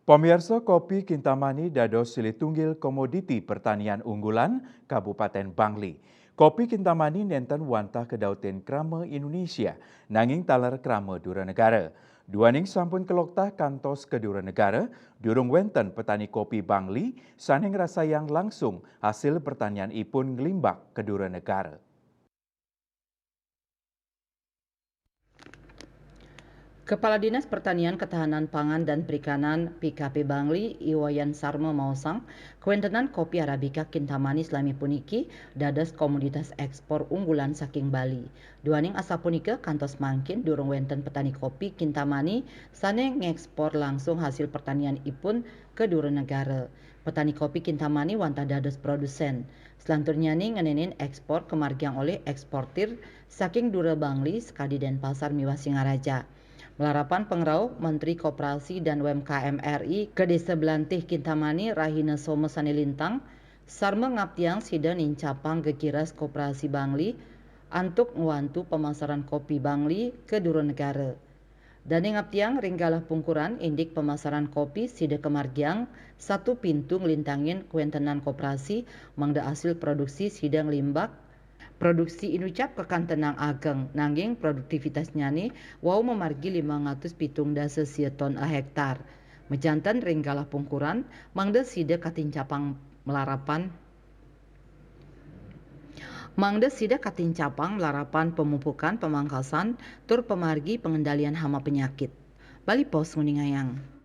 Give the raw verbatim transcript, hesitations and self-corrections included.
Pamiarsa, kopi Kintamani dados silih tunggil komoditi pertanian unggulan Kabupaten Bangli. Kopi Kintamani nenten wantah kedauten krama Indonesia, nanging taler krama dura negara. Duaning sampun keloktah kantos ke dura negara, durung wenten petani kopi Bangli sane ngrasayang langsung hasil pertanianipun nglimbak ke dura negara. Kepala Dinas Pertanian, Ketahanan Pangan, dan Perikanan, P K P Bangli, I Wayan Sarma maosang, kwentenan kopi Arabica Kintamani salami puniki dados komoditas ekspor unggulan saking Bali. Duaning asapunika, kantos mangkin durung wenten petani kopi Kintamani sane ngekspor langsung hasil pertanianipun ke dura negara. Petani kopi Kintamani wantah dados produsen. Selanturnyaning ngenenin ekspor kemargiang olih eksportir saking dura Bangli sakadi Denpasar miwah Singaraja. Malarapan pangrauh Menteri Koperasi dan U M K M R I Kedesa Belantih Kintamani rahina Soma sane lintang, sarma ngaptiang sida nincapang gegiras Koperasi Bangli antuk ngwantu pemasaran kopi Bangli ke dura negara. Dane ngaptiang ring galah pungkuran indik pemasaran kopi sida kemargiang satu pintu nglintangin kwentenan koperasi mangda asil produksi sida nglimbak. Produksi inucap kakantenang ageng, nanging produktivitasnyane wau mamargi limang atus pitung dasa sia ton a hektar. Majanten ring galah pungkuran, mangda sida katincapang malarapan mangda sida katincapang malarapan pemupukan pamangkasan tur pamargi pengendalian hama penyakit. Bali Post nguningayang.